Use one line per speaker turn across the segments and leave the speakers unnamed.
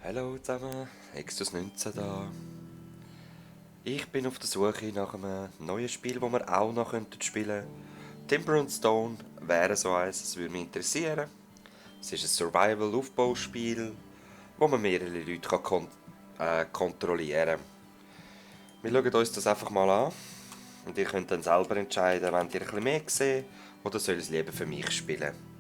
Hallo zusammen, Extus 19 da. Ich bin auf der Suche nach einem neuen Spiel, das wir auch noch spielen könnten. Timber and Stone wäre so eins, das würde mich interessieren. Es ist ein Survival-Aufbauspiel, wo man mehrere Leute kontrollieren kann. Wir schauen uns das einfach mal an und ihr könnt dann selber entscheiden, wollt ihr ein bisschen mehr sehen oder soll es lieber für mich spielen.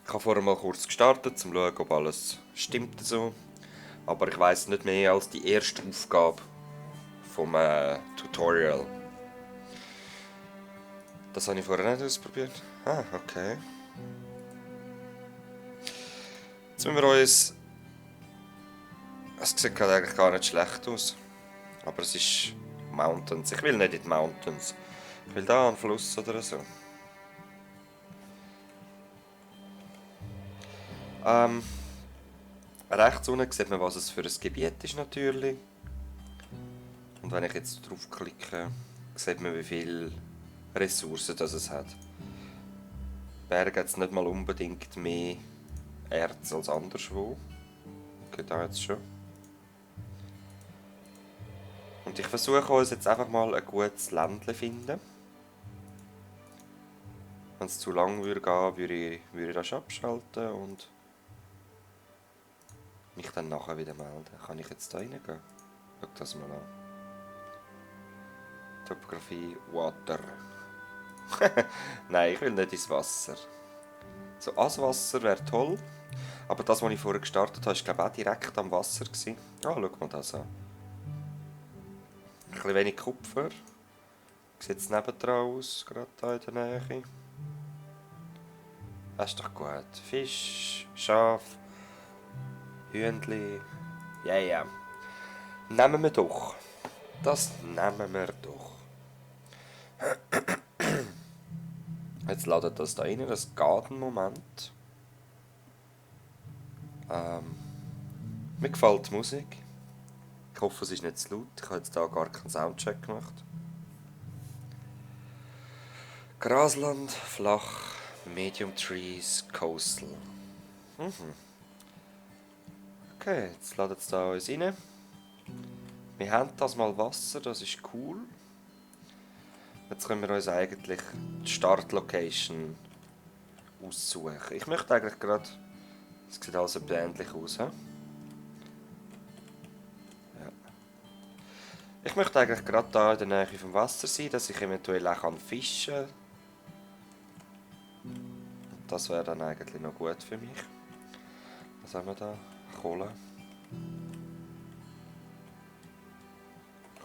Ich habe vorher mal kurz gestartet, um zu schauen, ob alles stimmt so. Aber ich weiss nicht mehr als die erste Aufgabe vom Tutorial. Das habe ich vorher nicht ausprobiert. Ah, okay. Jetzt müssen wir uns... Es sieht gerade eigentlich gar nicht schlecht aus. Aber es ist Mountains. Ich will nicht in die Mountains. Ich will da an den Fluss oder so. Ähm, rechts unten sieht man, was es für ein Gebiet ist natürlich. Und wenn ich jetzt draufklicke, sieht man, wie viele Ressourcen das es hat. Berge hat es nicht mal unbedingt mehr Erz als anderswo. Geht da jetzt schon. Und ich versuche uns jetzt einfach mal ein gutes Ländchen finden. Wenn es zu lang würde gehen, würde ich das abschalten und mich dann nachher wieder melden. Kann ich jetzt da reingehen? Schau das mal an. Topografie, Water. Nein, ich will nicht ins Wasser. So ans Wasser wäre toll. Aber das, was ich vorher gestartet habe, war glaube ich auch direkt am Wasser. Ah, schau mal das an. Ein bisschen wenig Kupfer. Sieht es nebendran aus, gerade hier in der Nähe. Das ist doch gut. Fisch, Schaf, Hühnli. Ja, ja. Nehmen wir doch. Das nehmen wir doch. Jetzt ladet das da rein. Das geht einen Moment. Mir gefällt die Musik. Ich hoffe, es ist nicht zu laut. Ich habe jetzt da gar keinen Soundcheck gemacht. Grasland, flach, Medium Trees, Coastal. Okay, jetzt ladet es da uns rein. Wir haben das mal Wasser, das ist cool. Jetzt können wir uns eigentlich die Startlocation aussuchen. Ich möchte eigentlich gerade... Es sieht alles ähnlich aus. He? Ja. Ich möchte eigentlich gerade da in der Nähe vom Wasser sein, dass ich eventuell auch fischen kann. Das wäre dann eigentlich noch gut für mich. Was haben wir da? Kohle.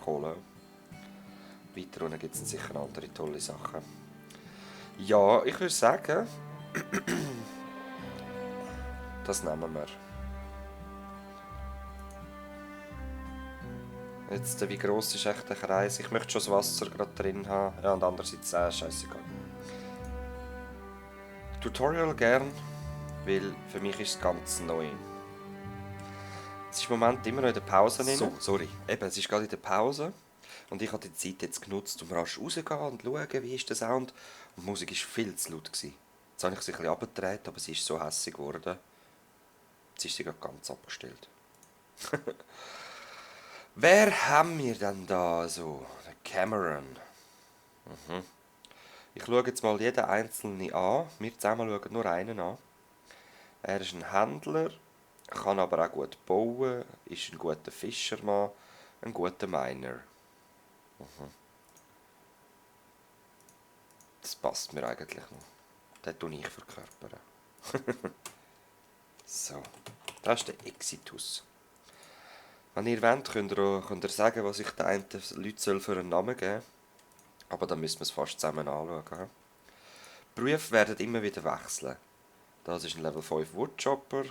Kohle. Weiter unten gibt es sicher andere tolle Sachen. Ja, ich würde sagen, das nehmen wir. Jetzt, wie gross ist echt der Kreis? Ich möchte schon das Wasser gerade drin haben. Ja, und andererseits, scheißegal. Tutorial gern, weil für mich ist es ganz neu. Es ist im Moment immer noch in der Pause. So, sorry. Eben, es ist gerade in der Pause. Und ich habe die Zeit jetzt genutzt, um rasch rauszugehen und zu schauen, wie ist der Sound. Und die Musik war viel zu laut. Jetzt habe ich sie ein bisschen runtergedreht, aber sie ist so hässlich geworden. Jetzt ist sie gerade ganz abgestellt. Wer haben wir denn da so? Der Cameron. Ich schaue jetzt mal jeden einzelnen an. Wir zusammen schauen nur einen an. Er ist ein Händler, kann aber auch gut bauen, ist ein guter Fischermann, ein guter Miner. Das passt mir eigentlich noch. Den tue ich verkörpern. So, das ist der Exitus. Wenn ihr wollt, könnt ihr sagen, was ich den einen Leuten für einen Namen geben soll. Aber dann müssen wir es fast zusammen anschauen. Berufe werden immer wieder wechseln. Das ist ein Level 5 Woodchopper.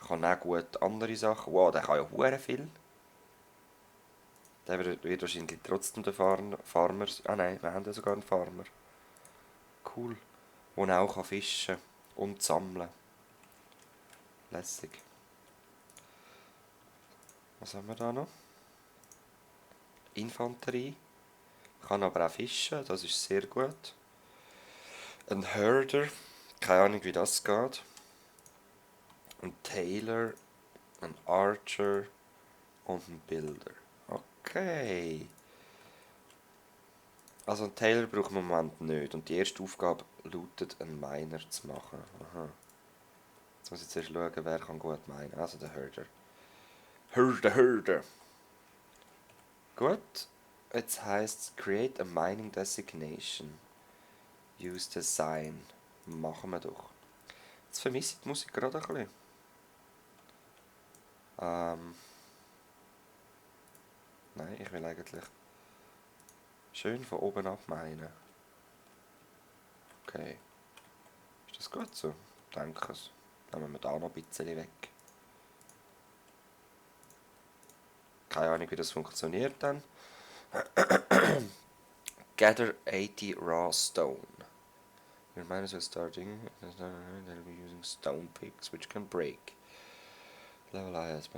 Kann auch gut andere Sachen. Wow, der kann ja hure viel. Der wird wahrscheinlich trotzdem der Farmer... Ah nein, wir haben ja sogar einen Farmer. Cool. Der auch fischen und sammeln. Lässig. Was haben wir da noch? Infanterie. Kann aber auch fischen, das ist sehr gut. Ein Herder. Keine Ahnung, wie das geht. ein Tailor, ein Archer und ein Builder. Okay. Also einen Tailor braucht man im Moment nicht. Und die erste Aufgabe lautet, einen Miner zu machen. Aha. Jetzt muss ich zuerst schauen, wer kann gut minen. Also der Herder. Herder. Gut. Jetzt heisst es Create a Mining Designation. Use Design. Machen wir doch. Jetzt vermisse ich die Musik gerade ein bisschen. Nein, ich will eigentlich schön von oben ab meinen. Okay. Ist das gut so? Danke. Nehmen wir da noch ein bisschen weg. Keine Ahnung, wie das funktioniert dann. Gather 80 raw stone. Your miners will starting. They'll be using stone picks, which can break. Level IS.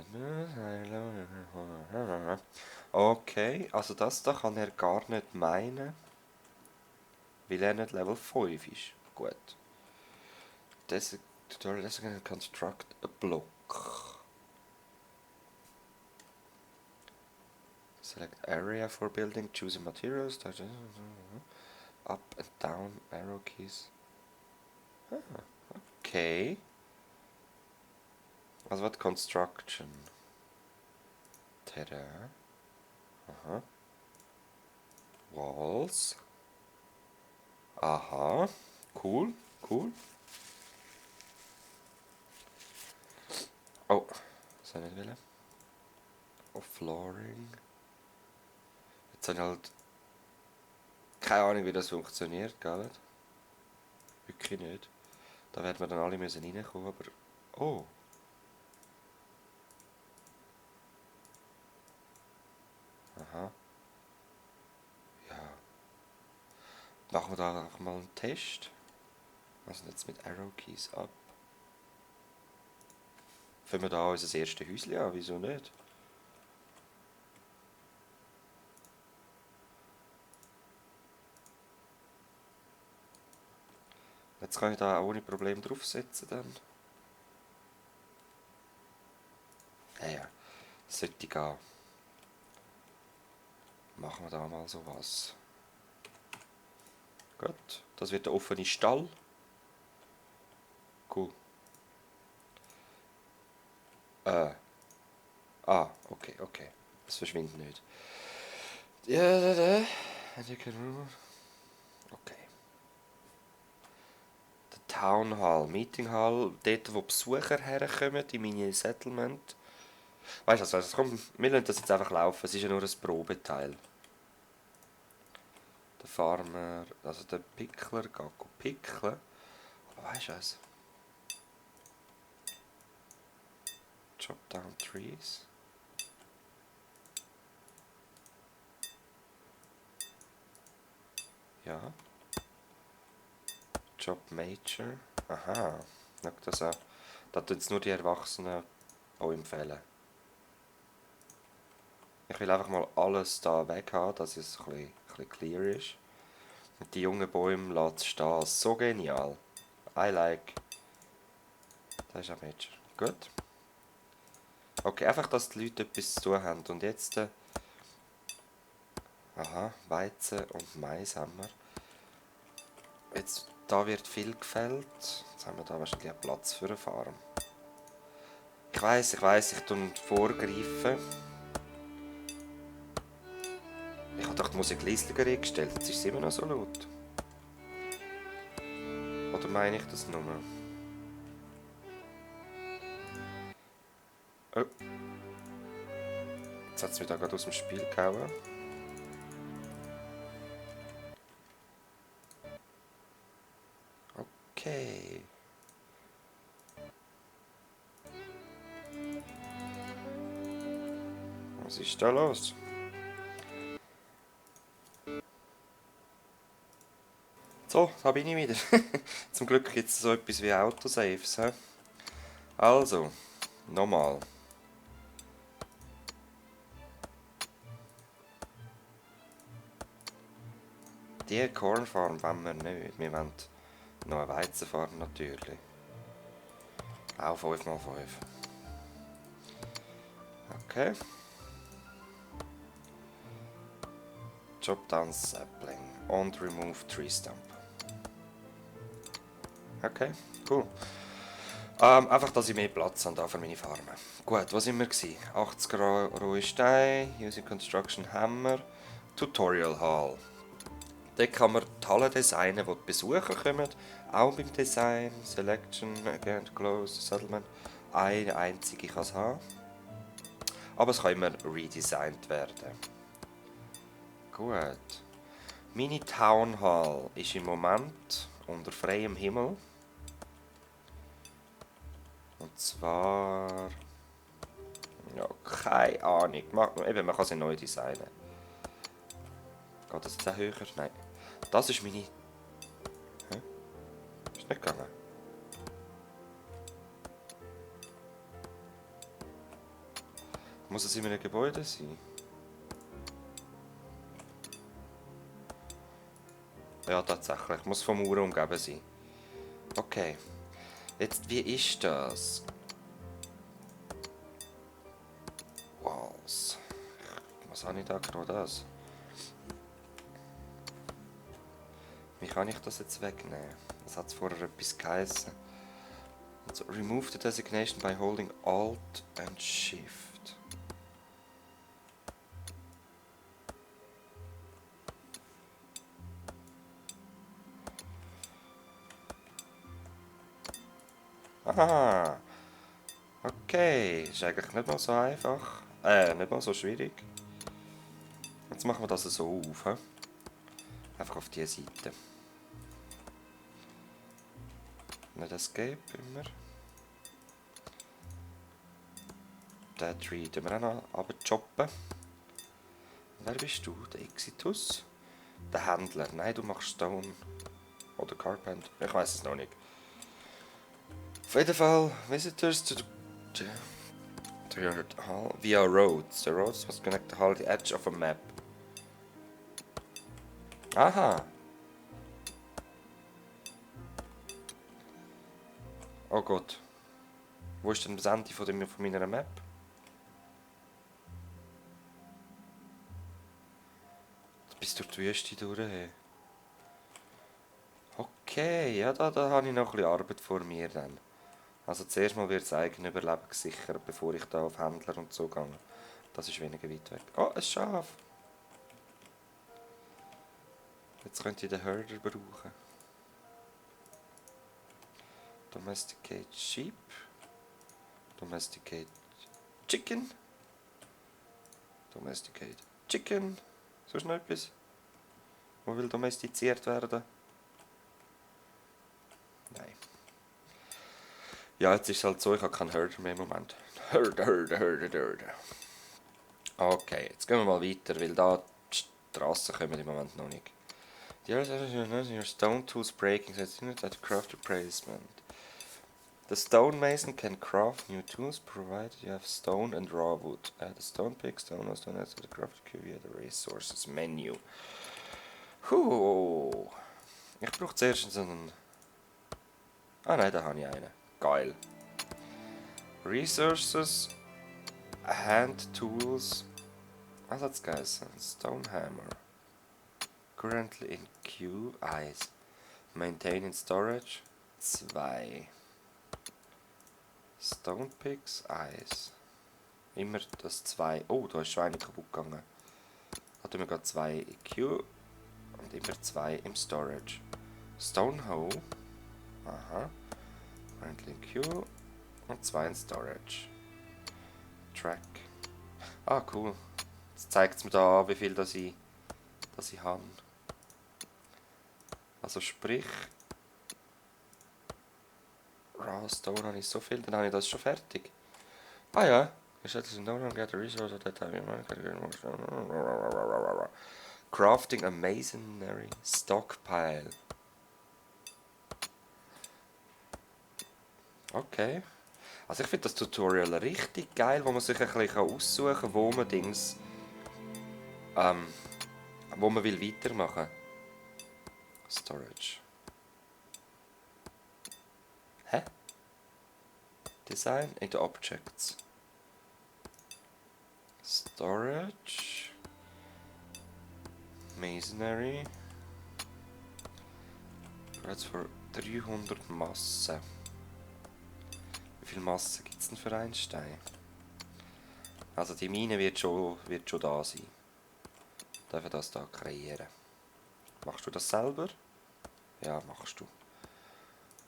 Okay, also das da kann er gar nicht meinen, weil er nicht Level 5 ist. Gut. Tutorial designate construct a block. Select area for building, choosing materials, up and down arrow keys. Ah, okay. Also was construction? Terrain. Aha. Walls. Aha. Cool, cool. Oh, was soll ich nicht wollen? Oh, Flooring. Jetzt habe ich halt keine Ahnung, wie das funktioniert, gell? Wirklich nicht. Da werden wir dann alle müssen reinkommen, aber... Oh! Aha. Ja. Machen wir da einfach mal einen Test. Also jetzt mit Arrow Keys ab. Fangen wir da unser erstes Häuschen an, wieso nicht? Jetzt kann ich da auch ohne Probleme draufsetzen dann. Ja, sollte gehen. Machen wir da mal sowas. Gut, das wird der offene Stall. Cool. Okay, okay. Es verschwindet nicht. Ja, okay. Der Town Hall, Meeting Hall, dort wo Besucher herkommen, in meine Settlement. Weißt du, also komm, wir lassen das jetzt einfach laufen, es ist ja nur ein Probeteil. Der Farmer, also der Pickler geht pickeln. Aber weißt du was? Chop down trees. Ja. Job Major. Aha. Schau das an. Da tun jetzt nur die Erwachsenen Bäume fällen. Ich will einfach mal alles da weg haben, dass es ein bisschen clear ist. Und die jungen Bäume lassen es stehen. So genial. I like. Das ist ein Major. Gut. Okay, einfach, dass die Leute etwas zu tun haben. Und jetzt... aha, Weizen und Mais haben wir. Jetzt, da wird viel gefällt. Jetzt haben wir da wahrscheinlich auch Platz für eine Farm. Ich weiss, ich tue vorgreifen. Ich habe doch die Musik leislicher eingestellt, jetzt ist sie immer noch so laut. Oder meine ich das nur? Oh. Jetzt hat es mich da gerade aus dem Spiel gehauen. Okay. Was ist da los? So, da bin ich wieder. Zum Glück gibt es so etwas wie Autosaves. He? Also, nochmal. Die Cornfarm wollen wir nicht. Wir wollen noch eine Weizenfarm natürlich. Auch 5x5. Okay. Chop down sapling und remove tree stump. Okay, cool. Einfach, dass ich mehr Platz habe für meine Farmen. Gut, was sind wir gewesen? 80 rohe Steine, using construction hammer, Tutorial Hall. Dort kann man die Halle designen, wo die Besucher kommen. Auch beim Design, Selection, again, Close, Settlement. Eine einzige kann es haben. Aber es kann immer redesigned werden. Gut. Meine Town Hall ist im Moment unter freiem Himmel. Und zwar... Ja, keine Ahnung. Man kann sie neu designen. Geht das jetzt auch höher? Nein. Das ist meine... Hä? Ist nicht gegangen? Muss es in einem Gebäude sein? Ja, tatsächlich. Muss vom Mauer umgeben sein. Okay. Jetzt, wie ist das? Walls. Was habe ich da gerade? Das? Wie kann ich das jetzt wegnehmen? Das hat vorher etwas geheißen. Also, remove the designation by holding Alt and Shift. Aha. Okay, ist eigentlich nicht mal so einfach. Nicht mal so schwierig. Jetzt machen wir das so auf. He? Einfach auf diese Seite. Nicht Escape immer. Den Tree tun wir auch noch abchoppen. Wer bist du? Der Exitus? Der Händler. Nein, du machst Stone. Oder Carpenter. Ich weiß es noch nicht. Auf jeden Fall, visitors to the hall via roads. The roads must connect the hall to the edge of a map. Aha! Oh Gott. Wo ist denn das Ende von meiner Map? Bis durch die Wüste durch. Okay, ja, da habe ich noch ein bisschen Arbeit vor mir dann. Also zuerst mal wird das eigene Überleben gesichert, bevor ich da auf Händler und so gehe. Das ist weniger weit weg. Oh, ein Schaf! Jetzt könnte ich den Herder brauchen. Domesticate Sheep. Domesticate Chicken. Domesticate Chicken. Sonst noch etwas? Wo will domestiziert werden? Nein. Ja, jetzt ist es halt so, ich habe keinen Herder mehr im Moment. Herder. Okay, jetzt gehen wir mal weiter, weil da die Strassen kommen im Moment noch nicht. Your stone tools breaking, so it's not that craft replacement. The stonemason can craft new tools provided you have stone and raw wood. Add a stone pick, stone or stone to the craft queue via the resources menu. Ich brauche zuerst einen... Ah nein, da habe ich einen. Geil. Resources, Hand Tools. Was hat's geheißen? Stone Hammer. Currently in queue, 1. Maintain in storage, 2. Stone Picks, 1. Immer das 2. Oh, da ist schon eine kaputt gegangen. Da tun wir gerade 2 in queue und immer 2 im Storage. Stone Hoe. Aha. Currently in queue und 2 in Storage. Track. Ah, cool. Jetzt zeigt es mir da an, wie viel das ich habe. Also sprich, Raw Stone habe ich so viel, dann habe ich das schon fertig. Ah ja. Crafting a masonry stockpile. Okay. Also ich finde das Tutorial richtig geil, wo man sich ein bisschen aussuchen kann, wo man Dings... wo man will weitermachen. Storage. Hä? Design in den Objects. Storage. Masonry. Jetzt für 300 Massen. Wie viel Masse gibt es denn für einen Stein? Also die Mine wird schon da sein. Dürfen das da kreieren. Machst du das selber? Ja, machst du.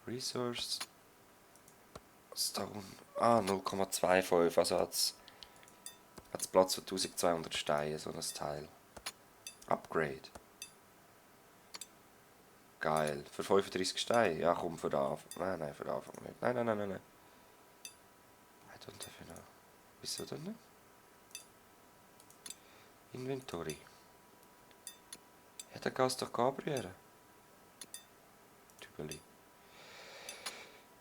Resource. Stone. 0,25. Also hat es Platz für 1200 Steine, so ein Teil. Upgrade. Geil. Für 35 Steine? Ja, komm, für den Anfang. Nein, für den Anfang nicht. Nein. I don't have enough. Wieso denn nicht? Inventory. Ja, dann kannst du doch abrühren. Tübeli.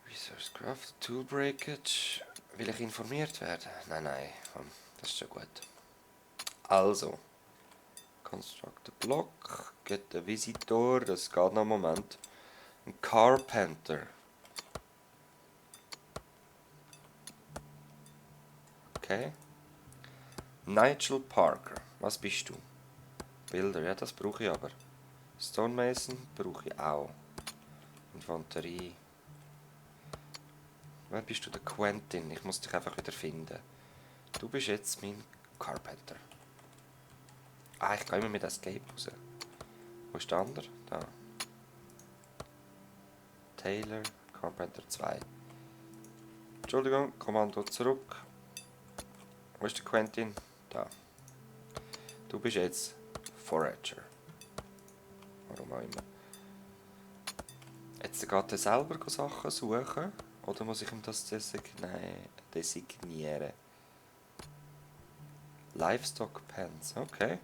Resource Craft, Tool Breakage. Will ich informiert werden? Nein, komm, das ist schon gut. Also. Construct a Block. Get a Visitor. Das geht noch einen Moment. Ein Carpenter. Okay. Nigel Parker. Was bist du? Bilder, ja, das brauche ich aber. Stonemason brauche ich auch. Infanterie. Wer bist du? Der Quentin. Ich muss dich einfach wieder finden. Du bist jetzt mein Carpenter. Ich gehe immer mit Escape raus. Wo ist der andere? Da. Taylor, Carpenter 2. Entschuldigung, Kommando zurück. Wo ist der Quentin? Da. Du bist jetzt Forager. Warum auch immer. Jetzt geht er selber Sachen suchen. Oder muss ich ihm das designieren? Livestock Pens, okay.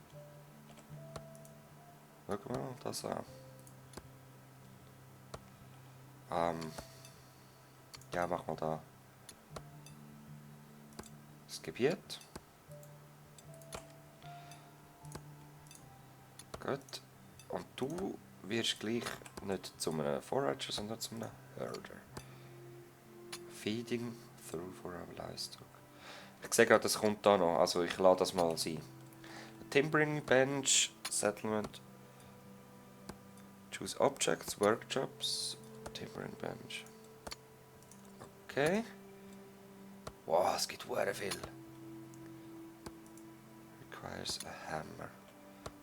Schauen wir mal das an. Ja, mach mal da. Das Gebiet. Gut. Und du wirst gleich nicht zu einem Forager, sondern zu einem Herder. Feeding through for our livestock. Ich sehe gerade, das kommt da noch, also ich lasse das mal sein. Timbering Bench, Settlement. Choose Objects, Workshops, Timbering Bench. Okay. Wow, es gibt sehr viel. Requires a hammer.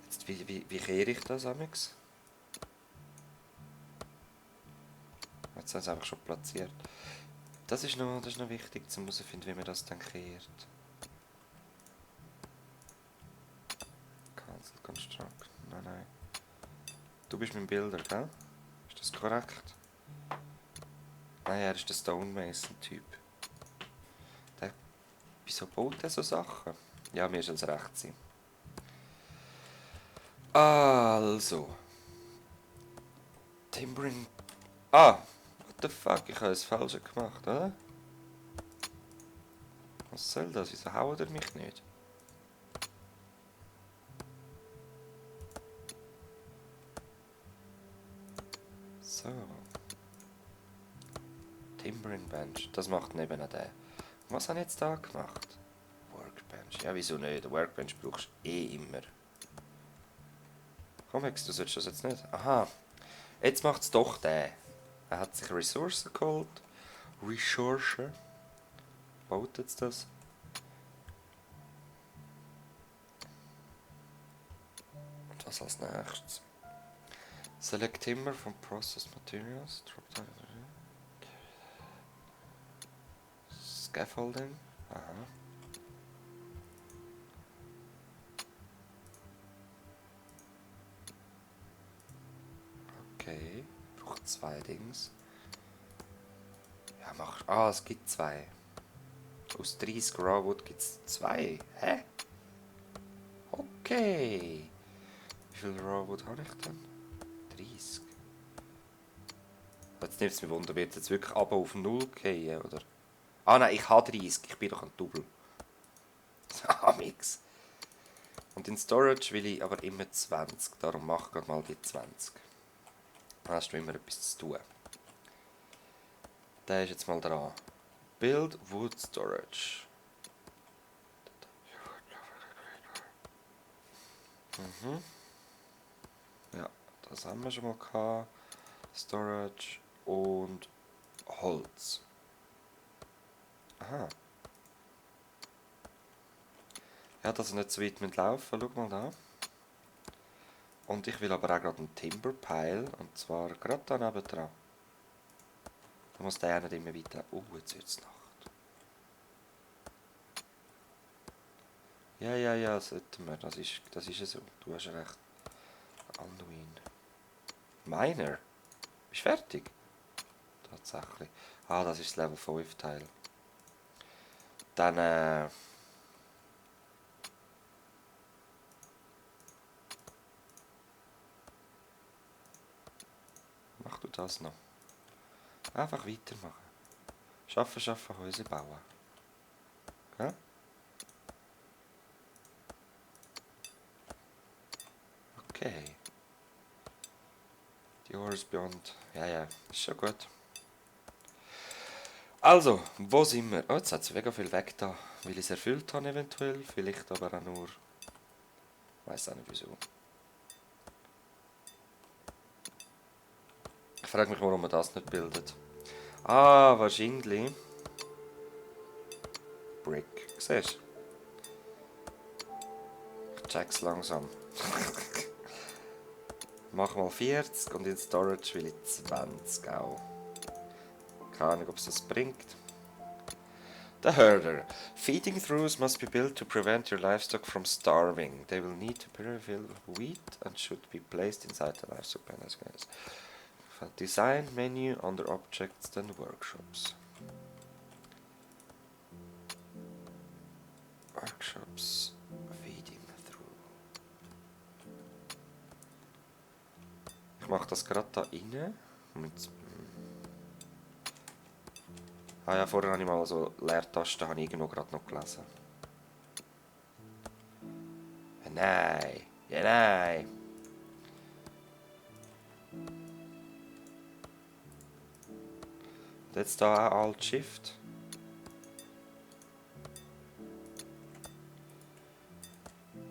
Jetzt, wie kehre ich das amix? Jetzt haben sie einfach schon platziert. Das ist noch wichtig, zu herausfinden, wie man das dann kehrt. Cancel Construct. Nein. Du bist mein Bilder, gell? Ist das korrekt? Nein, er ist der Stonemason-Typ. Wieso baut er so Sachen? Ja, mir soll es recht sein. Also. Timbering. What the fuck? Ich habe das Falsche gemacht, oder? Was soll das? Wieso haut er mich nicht? So. Timbering Bench. Das macht neben der. Was habe ich jetzt da gemacht? Workbench. Ja, wieso nicht? Der Workbench brauchst du immer. Komm, Hex, du sollst das jetzt nicht. Aha. Jetzt macht es doch der. Er hat sich Ressourcen geholt. Resource. Baut jetzt das? Und was als nächstes? Select Timber from Processed Materials. Drop down. Scaffolding. Aha. Okay. Braucht 2 Dings. Ja, mach. Es gibt 2. Aus 30 Rawwood gibt es 2. Hä? Okay. Wie viel Rawwood habe ich denn? 30. Jetzt nimmt es mich wunder, wird jetzt wirklich aber auf 0 gehen, oder? Nein, ich habe 30. Ich bin doch ein Double. Mix. Und in Storage will ich aber immer 20. Darum mache ich gerade mal die 20. Dann hast du immer etwas zu tun. Der ist jetzt mal dran. Build wood storage. Ja, das haben wir schon mal gehabt. Storage und Holz. Aha. Ja, dass wir nicht so weit laufen müssen. Schau mal da. Und ich will aber auch gerade einen Timber Pile. Und zwar gerade da neben dran. Da muss der nicht immer weiter. Jetzt wird es Nacht. Ja, sollten wir. Das ist ja so. Du hast recht. Anduin. Miner? Bist du fertig? Tatsächlich. Ah, das ist das Level 5 Teil. Dann, mach du das noch. Einfach weitermachen. Schaffen, Häuser bauen. Ja? Okay. Die Hours Beyond. Ja, ist schon gut. Also, wo sind wir? Oh, jetzt hat es mega viel weg da, weil ich es erfüllt habe eventuell. Vielleicht aber auch nur... Ich weiss auch nicht wieso. Ich frage mich, warum man das nicht bildet. Ah, wahrscheinlich. Brick. Siehst du? Ich check's langsam. Mach mal 40 und in Storage will ich 20 auch. Keine Ahnung, ob es das bringt. The herder. Feeding troughs must be built to prevent your livestock from starving. They will need to refill wheat and should be placed inside the livestock pen. Design menu under objects then workshops. Workshops. Feeding through. Ich mache das gerade da rein. Ah ja, vorher habe ich mal so Leertasten habe ich irgendwo gerade noch gelesen. Nein! Ja, nein! Und jetzt da auch Alt Shift.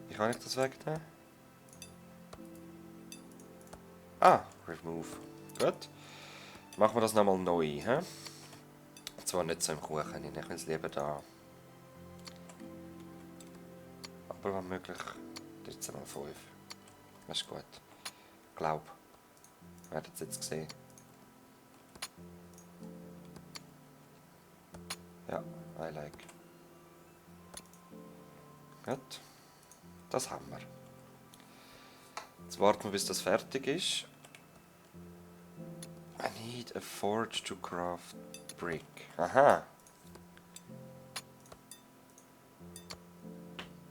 Wie kann ich das wegnehmen? Ah, Remove. Gut. Machen wir das nochmal neu, hä? Zwar nicht so im Kuchen, ich will es lieber da. Aber wenn möglich 13x5. Das ist gut. Glaub. Werdet es jetzt sehen. Ja, I like. Gut. Das haben wir. Jetzt warten wir, bis das fertig ist. I need a forge to craft brick. Aha.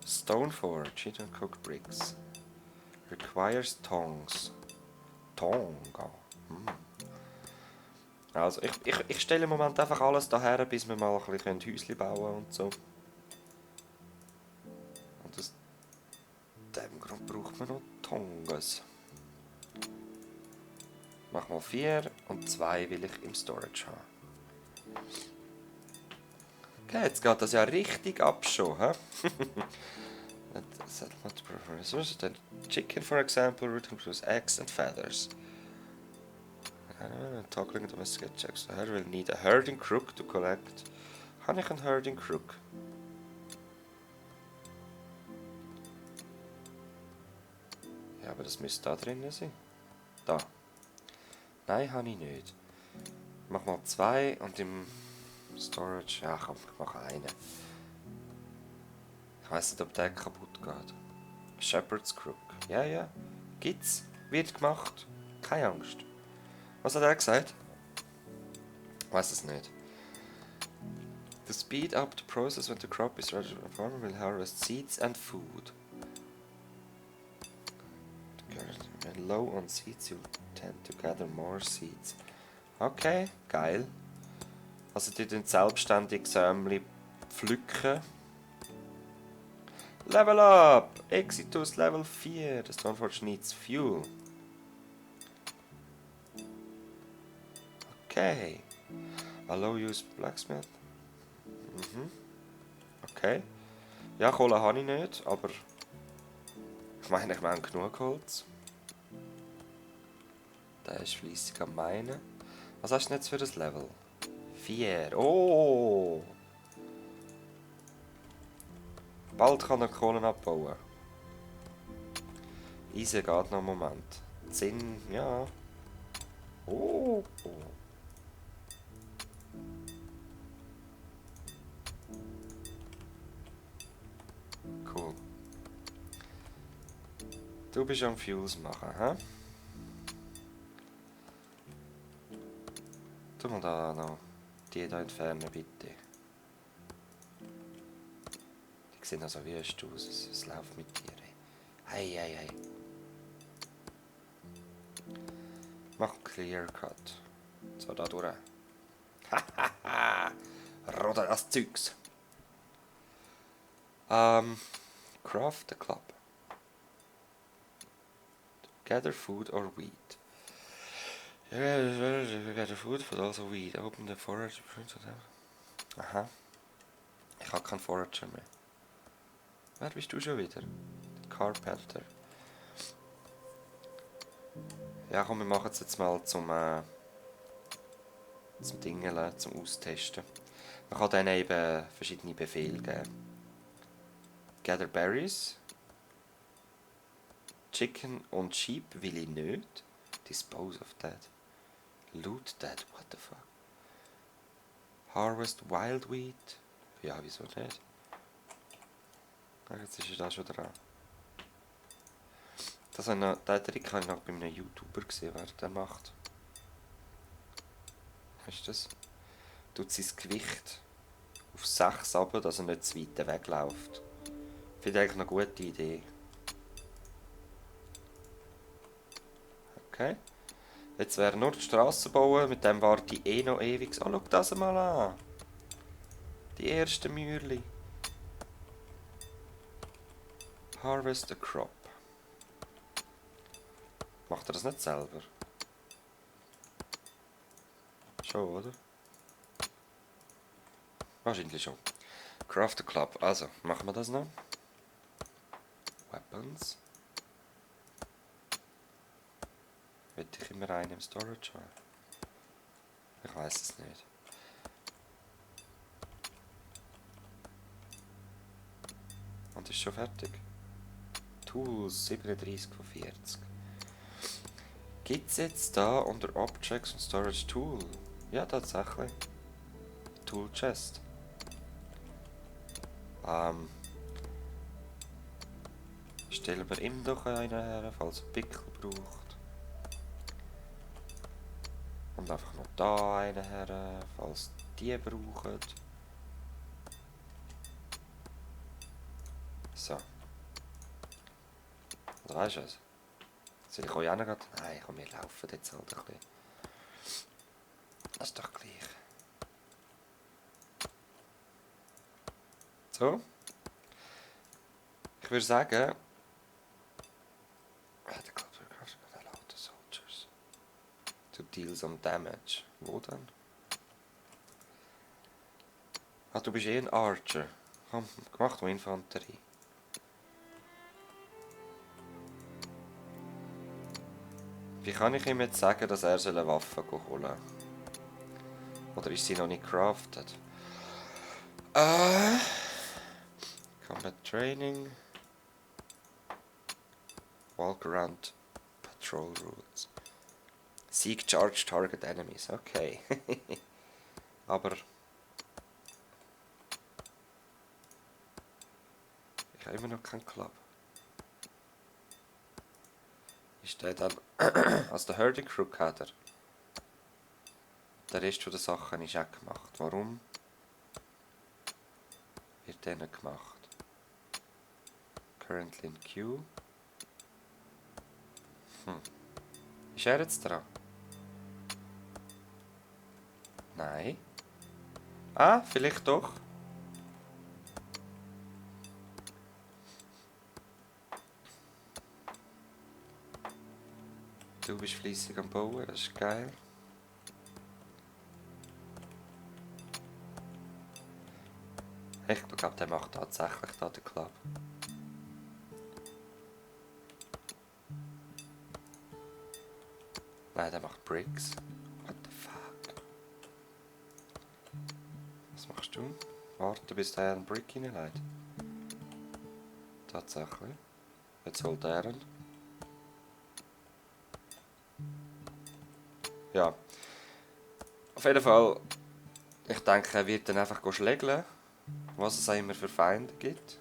Stone forge, heat and cook bricks. Requires tongs. Tonga. Also, ich stelle im Moment einfach alles daher, bis wir mal ein bisschen Häuschen bauen und so. Und aus dem Grund braucht man noch Tongas. Mach mal 4 und 2 will ich im Storage haben. Okay, jetzt geht das ja richtig ab schon, hä? Settlement resources. Then chicken, for example, root can produce eggs and feathers. Toggling domesticate checks. The herder will need a herding crook to collect. Habe ich einen herding crook? Ja, aber das müsste da drin sein. Da. Nein, habe ich nicht. Ich mach mal 2 und im Storage. Ja, komm, ich mache einen. Ich weiss nicht, ob der kaputt geht. Shepherd's Crook. Ja. Gibt's. Wird gemacht. Keine Angst. Was hat er gesagt? Ich weiss es nicht. To speed up the process when the crop is ready, the farmer will harvest seeds and food. When low on seeds, you tend to gather more seeds. Okay, geil. Also die tun selbstständig Sämli pflücken. Level up! Exitus Level 4. The Stoneforge needs fuel. Okay. Allow use blacksmith. Okay. Ja, Kohle habe ich nicht, aber ich meine, wir haben genug Holz. Der ist fleissig am meinen. Was hast du denn jetzt für das Level? 4. Oh! Bald kann er Kohlen abbauen. Easy geht noch einen Moment. Zinn, ja. Oh! Cool. Du bist am Fuels machen, hä? Tu mal da noch die da entfernen, bitte. Die sehen also wüst aus. Es läuft mit dir. Hey, hey, hey. Mach einen Clear Cut. So, da durch. Hahaha. Roder das Zeugs. Craft the club. Gather food or wheat. Gather food, but also wheat. Open the forage. Aha. Ich habe keinen Forager mehr. Wer bist du schon wieder? Carpenter. Ja, komm, wir machen es jetzt mal zum Dingeln, zum Austesten. Man kann dann eben verschiedene Befehle geben. Gather Berries. Chicken und Sheep will ich nicht. Dispose of that. Loot that, what the fuck. Harvest Wild Wheat. Ja, wieso nicht? Ach, jetzt ist er da schon dran. Den Trick habe ich noch bei einem YouTuber gesehen, wer der macht. Weißt du das? Tut sein Gewicht auf 6 runter, dass er nicht zu weit wegläuft. Finde ich eigentlich eine gute Idee. Okay. Jetzt wäre nur die Straße bauen, mit dem warte ich eh noch ewig. Oh, schau das mal an. Die ersten Mühlen. Harvest a crop. Macht er das nicht selber? Schon, oder? Wahrscheinlich schon. Craft a club. Also, machen wir das noch. Weapons. Will ich immer einen im Storage haben? Ich weiß es nicht. Und ist schon fertig. Tools 37 von 40. Gibt es jetzt da unter Objects und Storage Tool? Ja, tatsächlich. Tool Chest. Stellen wir ihm doch einen her, falls er Pickel braucht. Und einfach noch da einen her, falls die brauchen. So. Was weißt du was? Soll ich euch auch noch grad... Nein, komm, wir laufen jetzt halt ein bisschen. Das ist doch gleich. So. Ich würde sagen... Soldiers. To deal some damage. Wo dann? Ah, du bist eh ein Archer. Komm, mach doch Infanterie. Wie kann ich ihm jetzt sagen, dass er eine Waffe holen soll? Oder ist sie noch nicht crafted? Combat Training. Walk around Patrol Routes. Seek Charge Target Enemies. Okay. Aber... ich habe immer noch keinen Club. Ist der dann... als der Herding Crew Kader? Der Rest der Sachen ist auch gemacht. Warum wird der nicht gemacht? Currently in Queue. Ist er jetzt dran? Nein. Ah, vielleicht doch. Du bist fleissig am Bauen, das ist geil. Ich glaube, der macht tatsächlich da den Club. Nein, der macht Bricks. What the fuck? Was machst du? Warte, bis der einen Brick hineinlegt. Tatsächlich. Jetzt holt er ihn. Ja. Auf jeden Fall, ich denke, er wird dann einfach schlägeln, was es auch immer für Feinde gibt.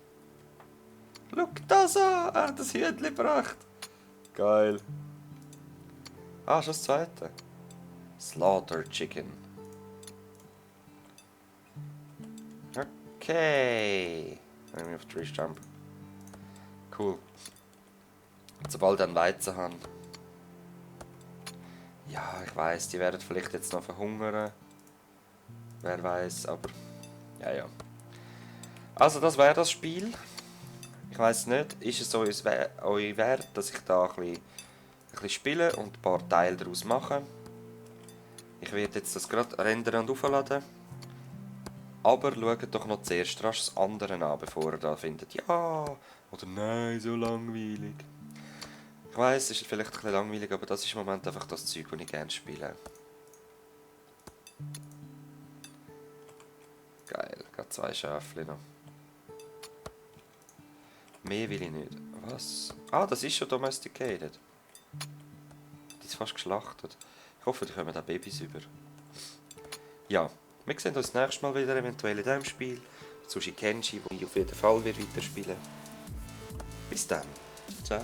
Schau das an! Er hat das Hütchen gebracht. Geil. Ah, schon das zweite. Slaughter Chicken. Okay. Wenn ich auf Tree Jump. Cool. Sobald ich einen Weizen habe. Ja, ich weiss, die werden vielleicht jetzt noch verhungern. Wer weiß, aber. Ja, ja. Also, das wäre das Spiel. Ich weiss nicht, ist es euch wert, dass ich da ein bisschen spiele und ein paar Teile daraus mache. Ich werde jetzt das gerade rendern und aufladen. Aber schaut doch noch zuerst rasch das andere an, bevor ihr da findet, ja oder nein, so langweilig. Ich weiss, es ist vielleicht ein bisschen langweilig, aber das ist im Moment einfach das Zeug, das ich gerne spiele. Geil, gerade 2 Schäfchen noch. Mehr will ich nicht. Was? Ah, das ist schon domesticated. Die ist fast geschlachtet. Ich hoffe, die kommen auch Babys über. Ja, wir sehen uns das nächste Mal wieder, eventuell in diesem Spiel. Sushi Kenshi, wo ich auf jeden Fall weiterspielen werde. Bis dann. Ciao.